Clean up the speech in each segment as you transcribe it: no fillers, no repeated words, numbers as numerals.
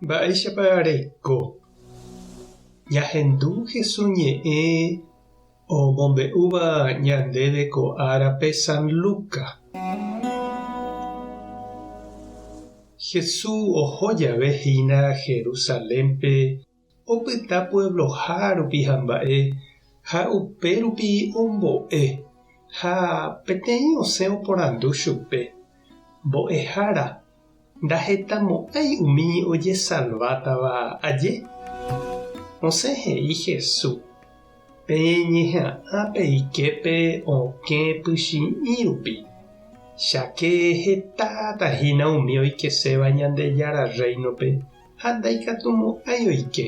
Mba'éichapa reiko? Ñahendu Jesús ñe'ẽ omombe'úva ñandéve ko árape San Lucas. Jesús oho jave hína Jerusalénpe Opyta puebloha rupi hamba'e ha upe rupi ombo'e, ha peteĩ osẽ oporandu chupe, Mbo'ehára, ndahetamo'ãi umi ojesalvátava aje? Osẽ he'i Jesús, Peñeha'ã peike pe okẽ pychi'ĩ rupi, cháke hetáta hína umi oikeséva Ñandejára Rréinope Ha ndaikatumo'ãi oike.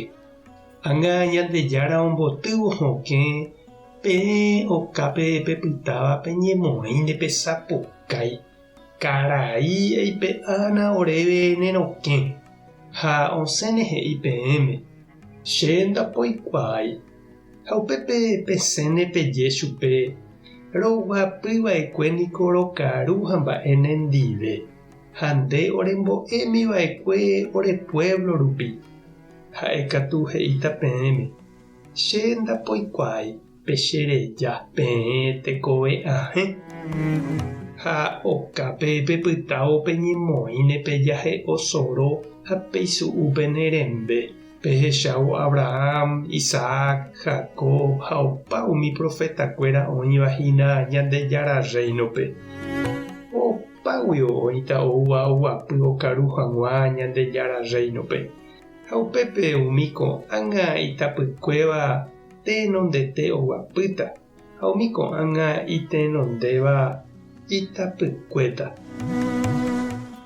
Ág̃a Ñandejára ombotývo hokẽ, peẽ okápe pepytáva peñemoĩne pesapukái, Karai, eipe'ána oréve ne rokẽ. Ha osẽne he'i peẽme, Che ndapoikuaái. Ha upépe pesẽne peje chupe, Roguapy va'ekue niko rokaru ha mba'e nendive. Ha nde orembo'émi va'ekue ore puévlo rupi. Ha'e katu he'íta peẽme, Che ndapoikuaái pe che reja peẽ tekove ahẽ. Ha okápe pepytávo peñemoĩne pejahe'o soro ha peisu'u pene rembe, pehechávo Abraham, Isaac, Jacob ha opa umi profetakuéra oĩva hína Ñandejára Rréinope. Opáguio oĩta oúva oguapy okaru hag̃ua Ñandejára Rréinope, ha upépe umi ko'ág̃a itapykuéva tenondete oguapýta, ha umi ko'ág̃a itenondéva itapykuéta.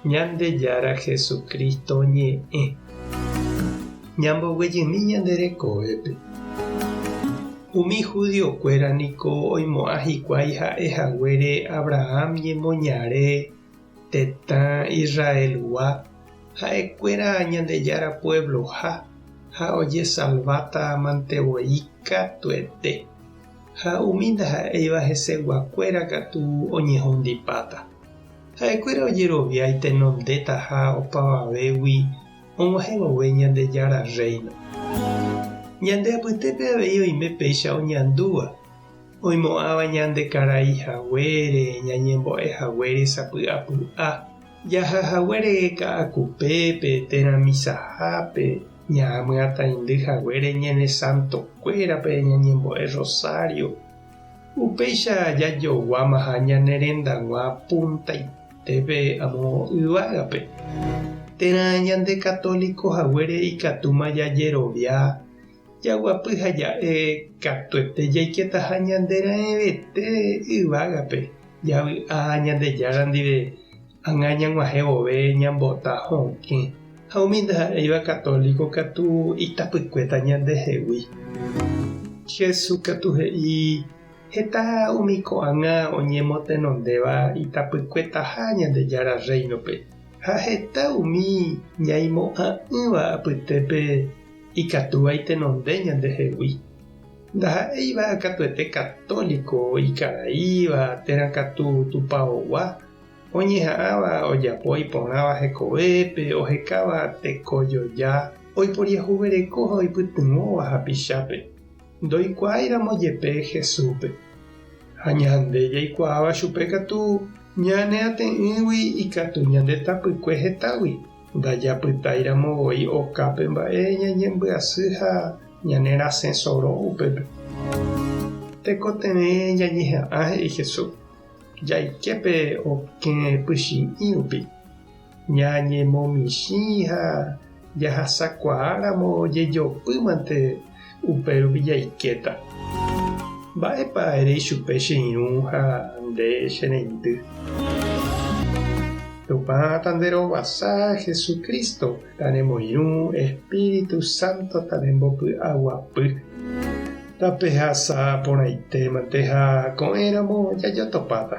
Ñandejára Jesucristo ñe'ẽ. Ñamboguejymi ñande rekovépe. Umi judiokuéra niko oimo'ã hikuái ha'e haguére Abraham ñemoñare tetã Israelgua, ha'ekuéra Ñandejára puevloha ha ojesalváta mante voi katuete. Ha umi ndaha'éiva heseguakuéra katu oñehundipáta. Ha'ekuéra ojerovia itenondétaha opavavégui og̃uahẽ vove Ñandejára Rréino. Ñande apytépe avei oime péicha oñandúva, oimo'ãva ñande karai haguére, ñañembo'e haguére sapy'apy'a, jaha haguére ka'akupépe térã misahápe, ñamyataindy haguére ñane santokuérape ñañembo'e rosario, upéicha jajoguámaha ñane rendag̃ua puntaite. Tépe amo yvágape. Térã ñande católico haguére ikatúma jajerovia, jaguapy ha ja'e katuete jaiketaha ñande raẽvete yvágape, javy'a Ñandejára ndive ág̃a ñag̃uahẽ vove ñambota hokẽ, ha umi ndaha'éiva católico katu itapykuéta ñandehegui. Jesús katu he'i Heta umi ko'ág̃a oñemotenondéva itapykuetaha Ñandejára Rréinope, ha heta umi ñaimo'ã'ỹva apytépe ikatúva itenonde ñandehegui. Ndaha'éiva katuete katóliko ikaraíva térã katu tupaogua, oñeha'ãva ojapo iporãva hekovépe, ohekáva tekojoja, oiporiahuvereko ha oipytyvõva hapichápe. Ndoikuaáiramo jepe Jesúspe. Ha ñande jaikuaáva chupe katu ñane ate'ỹgui ikatu ñande tapykue hetágui, ndajapytáiramo voi okápe mba'e ñañembyasy ha ñane rasẽ soro upépe. Tekotevẽ ñañeha'ã he'i Jesús, jaike pe okẽ pychi'ĩ rupi, Ñañemomichĩ ha jahasakuaáramo jejopýmante upérupi jaikéta. Mba'épa ere ichupe che irũ ha nde che reindy? Tupã tanderovasa Jesucristo tanemoirũ Espíritu Santo tanembopy'aguapy. Tapehasa porãitémante ha ko'ẽramo jajotopáta.